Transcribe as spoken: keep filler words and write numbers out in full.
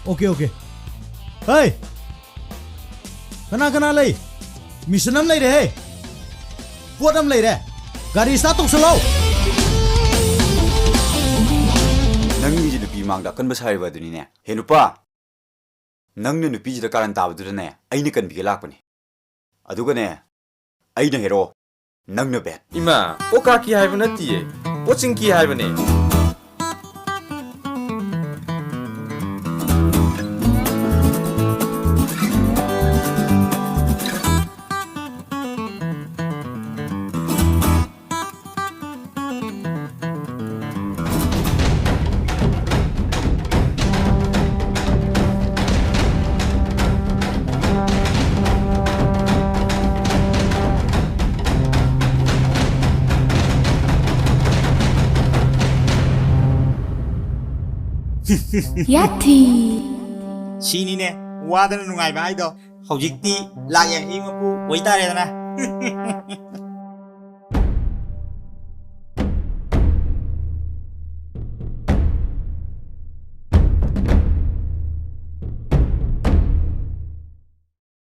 Okay, okay. ꯍꯩ! ꯀꯅꯥ ꯀꯅꯥ ꯂꯩ? ꯃꯤꯁꯟ ꯑꯃ ꯂꯩꯔꯦꯍꯦ꯫ ꯄꯣꯠ ꯑꯃ ꯂꯩꯔꯦ꯫ ꯒꯥꯔꯤ ꯁ꯭ꯇꯥꯔꯠ ꯇꯧꯁꯜꯂꯣ꯫ ꯅꯪꯒꯤꯁꯦ ꯅꯨꯄꯤ ꯃꯥꯡꯗ ꯑꯀꯟꯕ ꯁꯥꯔꯤꯕ ꯑꯗꯨꯅꯤꯅꯦ꯫ ꯍꯦ ꯅꯨꯄꯥ, ꯅꯪꯅ ꯅꯨꯄꯤꯁꯤꯗ ꯀꯥꯔꯟ ꯇꯥꯕꯗꯨꯗꯅꯦ, ꯑꯩꯅ ꯀꯟꯕꯤꯒꯦ ꯂꯥꯛꯄꯅꯦ꯫ ꯑꯗꯨꯒꯅꯦ, ꯑꯩꯅ ꯍꯦꯔꯣ, ꯅꯪꯅ ꯕꯦꯠ꯫ ꯏꯃꯥ, ꯑꯣ ꯀꯥꯀꯤ ꯍꯥꯏꯕ ꯅꯠꯇꯤꯌꯦ, ꯑꯣ ꯆꯤꯡꯀꯤ ꯍꯥꯏꯕꯅꯦ꯫ ꯌꯥꯊꯤ꯫ ꯁꯤꯅꯤꯅꯦ ꯋꯥꯗꯅ ꯅꯨꯡꯉꯥꯏꯕ ꯍꯥꯏꯗꯣ꯫ ꯍꯧꯖꯤꯛꯇꯤ ꯂꯥꯛ ꯌꯥꯡꯈꯩ ꯃꯄꯨ ꯑꯣꯏꯇꯥꯔꯦꯗꯅ꯫